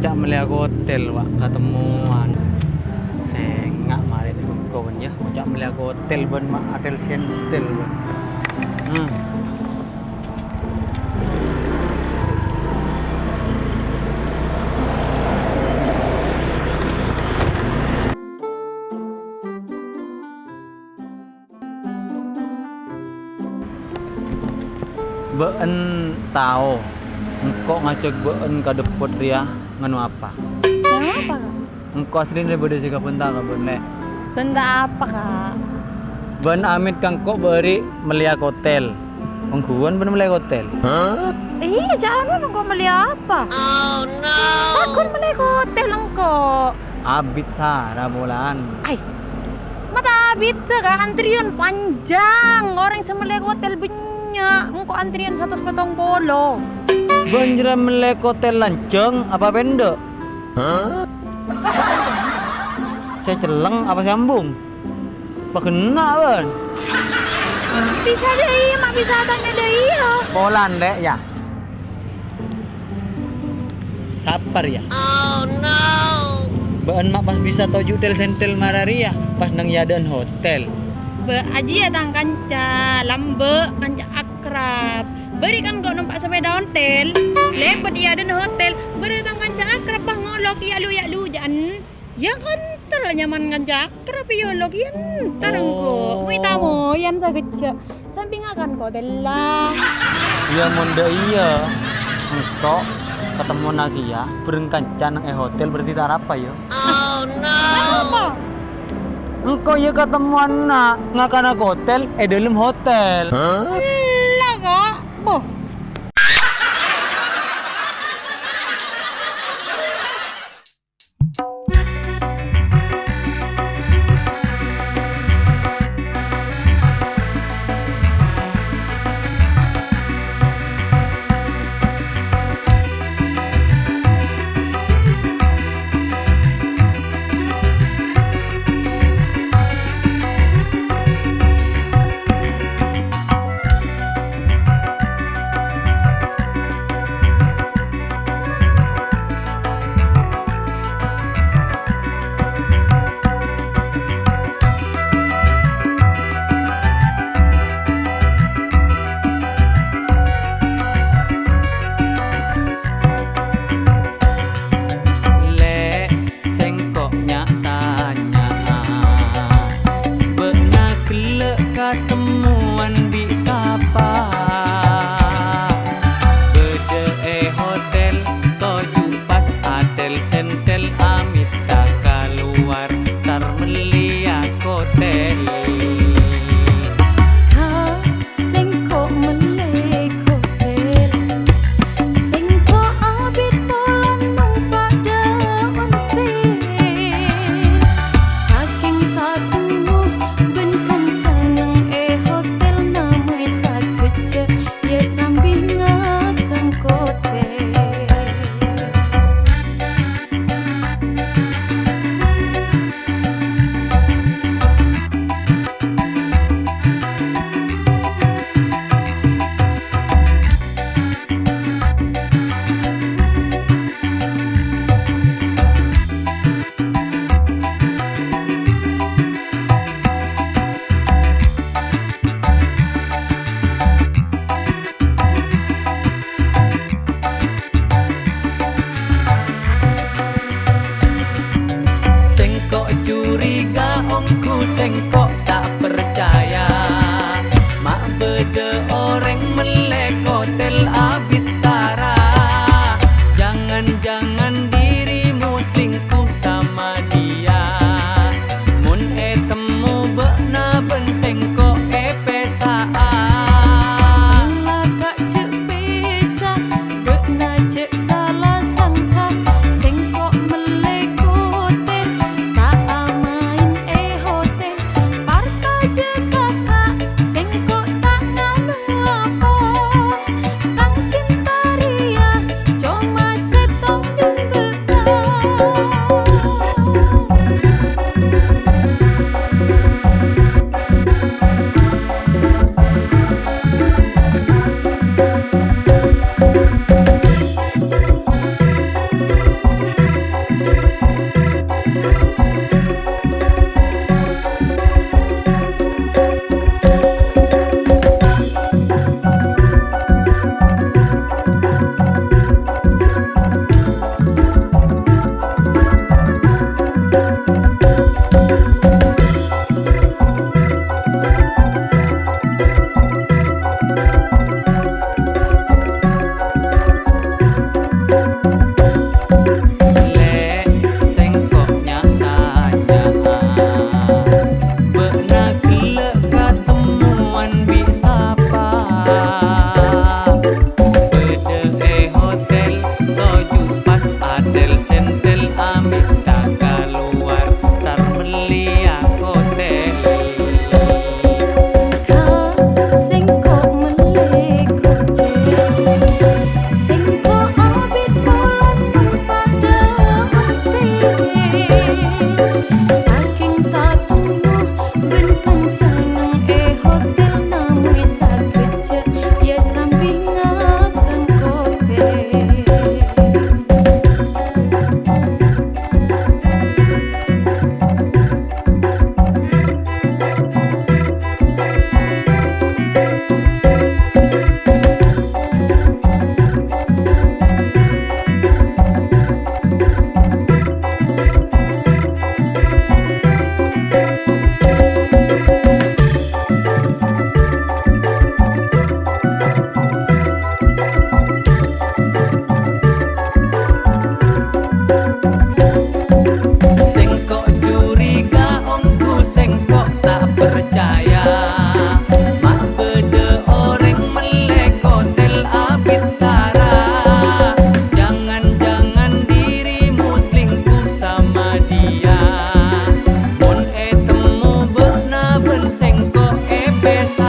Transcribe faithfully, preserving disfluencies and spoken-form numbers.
Ca' mellèya kotel, wa', katemmowan. Sènga' marè nèko, bân, yâ. Ca' mellèya kotel, bân, ma' atel sentel, bân. Hmm. Bâ'en tao, engko' ngajhâk bâ'en ka dâpot rèya nganu apa? Nganu apa, Ka'? Engko' asli rè bâdâ sè kabhânta ka bâ'en, Lè'. Bhânta apa, Ka'? Bâ'en amèt ka engko' bâri' mellèya kotel. Ongghuwân bâ'en mellè kotel? Iyâ, jhâ' anu engko' mellè apa? Oh, no! Pakon mellè kotel engko'. Abit sara polana. Ai, mata abit, Ka', antrèyan panjang. Orèng sè mellè kotel bânnya'. Engko' antrèyan satos pèttong polo. Bâ'en jârèya mellè kotel lanjhâng apa pèndhâ'? Sè celleng apa sè ambung? Paghenna', bâ'en. Bisa dâ' iyâ, ma' bisa atanya dâ' iyâ. Polana, Lè', yâ. Sabbhâr, yâ. Oh, no! Bâ'en ma' pas bisa toju' tel-sentel mararè, yâ, pas neng è adâ'na hotel. Bâ', ajiyâ tang kanca, lambâ', kanca akrab. Bâri' kan engko' nompa' sapèda ontel, lèbât è adâ'na hotel, bâri' tang kanca akrab pas ngolok, yâ lu, yâ lu, jâ'ân. Yâ, kan, terro nyaman kanca akrab, yâ, lo, kiyan, tarèngko. Oh. Wi, tamoyan sakejjhâ'. Sampèngnga kan kotella. Iyâ, mon dâ' iyâ. Engko' katemmowanna kèya bhâreng kanca neng è hotel, berarti ta' arapa, yâ? Oh, no! Apa? Engko' iyâ katemmowanna ngakana kotel è dâlem hotel. Hah? Ella, Ka'. Boh. Lè', sèngko' nya'-tanya'a, bâ'na ghellâ' katemmowan bi' sapa? Bâdâ è hotel, toju' pas atel-sentel, amètta kalowar, tar mellèya kotel. Ka Sèngko' mellè kotel, sèngko' abit polana padâ ontel. Sakèng taduwâ bân kancana è hotel, namè sakejjhâ' yâ sambi ngakan kotel. Sèngko' curiga, ongghu sèngko' ta' parcajâ, ma' bâdâ orèng mellè kotel abit sara. Jangan-jangan dirimu selingkuh sama dia. Mon ètemmo bâ'na bân sèngko' èpèsa'a. Alaka jhâ' pèsa, bâ'na jhâ' sala sangka. Sèngko' mellè kotel, ta' amaèn è hotel. Parcajâ kaka, sèngko' ta' nganu pèssè.